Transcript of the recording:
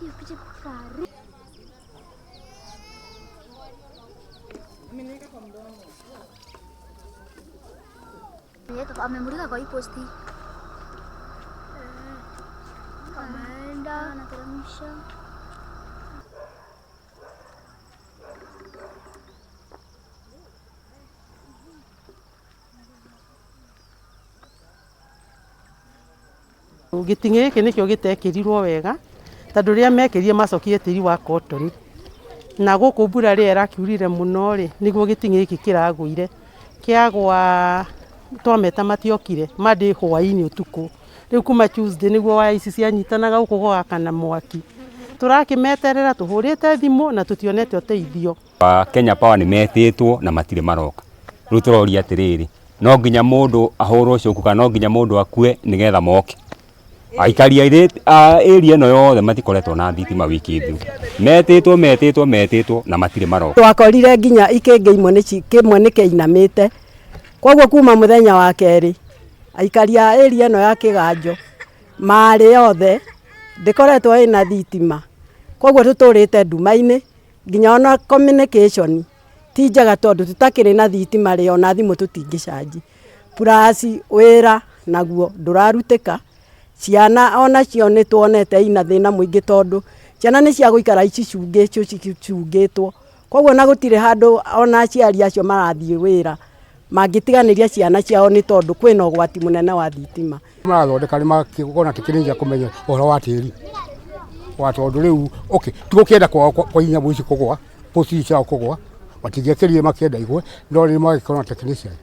Hiyo picha iko karibu. Amemulika kwa hii posti. Ameenda anateremsha. Gĩting'ĩ gĩkĩ nĩkĩo gĩtekĩrirwo wega tondũ rĩrĩa mekĩrire macokire tĩri wa cotton na gũkũ mbura rĩrĩa ĩrakiurire mũno rĩ, nĩguo gĩting'ĩ gĩkĩ kĩragũire. Kĩagwa twameta matiokire Monday hwainĩ ũtukũ. Rĩu kuma Tuesday nĩguo waya ici cianyitanaga gũkũ gũgakana mwaki. Tũrakĩmeterera tũhũrĩte thimũ na tũtionete ũteithio. Kenya Power nĩ metĩtwo na matirĩ maroka. Rĩu tũroria atĩrĩrĩ, no nginya mũndũ ahũrwo coku kana no nginya mũndũ akue nĩgetha moke? Aikari a area ĩno yothe matikoretwo na thitima wiki thiru. Metĩtwo metĩtwo metĩtwo na matirĩ maroka. Twakorire nginya ikĩngĩ imwe nĩ kĩmwe nĩ kĩinamĩte, koguo kuma mũthenya wa kerĩ aikari a area ĩno ya Kĩganjo marĩ othe ndĩkoretwo ĩna thitima, koguo tũtũrĩte nduma-inĩ nginya ona communication ti njega tondũ tũtakĩrĩ na thitima rĩ ona thimũ tũtingĩcanji. Plus wĩra naguo ndũrarutĩka, ciana onacio nĩ tuonete ina thĩna mũingĩ tondũ ciana nĩ cia gũikara icicungĩtwo, koguo ona gũtirĩ handũ ona aciari acio marathiĩ wĩra mangĩtiganĩria ciana ciao nĩ tondũ kwĩna ũgwati mũnene wa thitima. Marathondeka nĩ makĩgona tekinoronjĩ kũmenya ũhoro wa tĩri wa tondũ rĩu okay tigũkĩenda kwao kwa nyamũ ici kũgwa post ici ciao kũgwa matingĩakĩrire makĩenda igwe no rĩu magĩkorwo na technician.